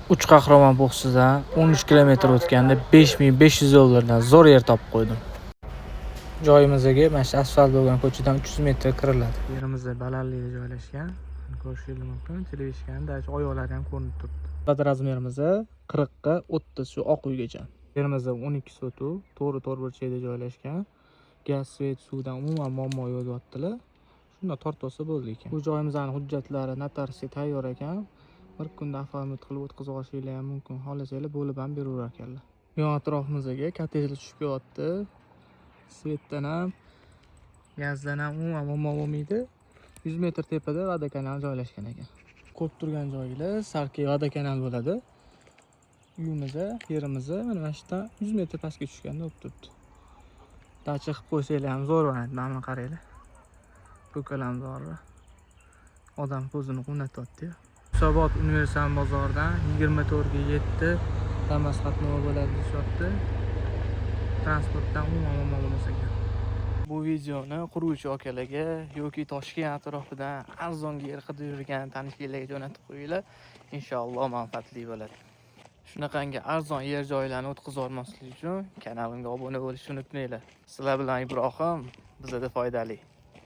Uch Qahramon postidan 13 kilometr o'tganda 5500 dollardan zo'r yer topib qo'ydim. Joyimizga mana shu asfalt bo'lgan ko'chadan 300 metr kiriladi. Yerimiz balandlikda joylashgan. Ko'rishingiz mumkin. Televizordan даже oyoqlari ham ko'rinib turibdi. Kvadrat размер imiz 40 ga 30, shu oq uygacha. Yerimiz 12 sotuv, to'g'ri to'rtburchakda joylashgan. Gaz, свет, suvdan umuman muammo yo'q deyaptilar. Shunda tortib olsa bo'ldi ekan. Bu joyimizning hujjatlari notariusga tayyor ekan. Bir kunda оформить qilib o'tkazib olishinglar ham mumkin. Xohlasanglar, bo'lib ham beraverar ekanlar. Yon atrofimizga kottejlar tushib kelyapti. Свет dan ham, gazdan ham umuman muammo bo'lmaydi. 100 metr tepada водоканал joylashgan ekan. Ko'rib turgan joyinglar Sarki водоканал bo'ladi. Uyimiz, yerimiz mana shu yerdan 100 metr pastga tushganda bo'lib turibdi. Dacha qilib qo'ysanglar ham zo'r bo'ladi. Mana buni qaranglar. Ko'kalamzorni. Odam ko'zini quvnatyapti-yu. Yunusobod universal bozoridan 24 ga 7 Damas qatnovi bo'ladi deyishyapti. Transportdan umuman muammo bo'lmas ekan. Bu videoni quruvchi akalarga yoki Toshkent atrofidan arzonga yer qidirib yurgan tanishlarga jo'natib qo'yinglar. Inshaalloh, manfaatli bo'ladi. Shunaqangi arzon yer joylarni o'tkazib olmaslik uchun kanalimga obuna bo'lishni unutmanglar. Sizlar bilan Ibrohim, bizada foydali.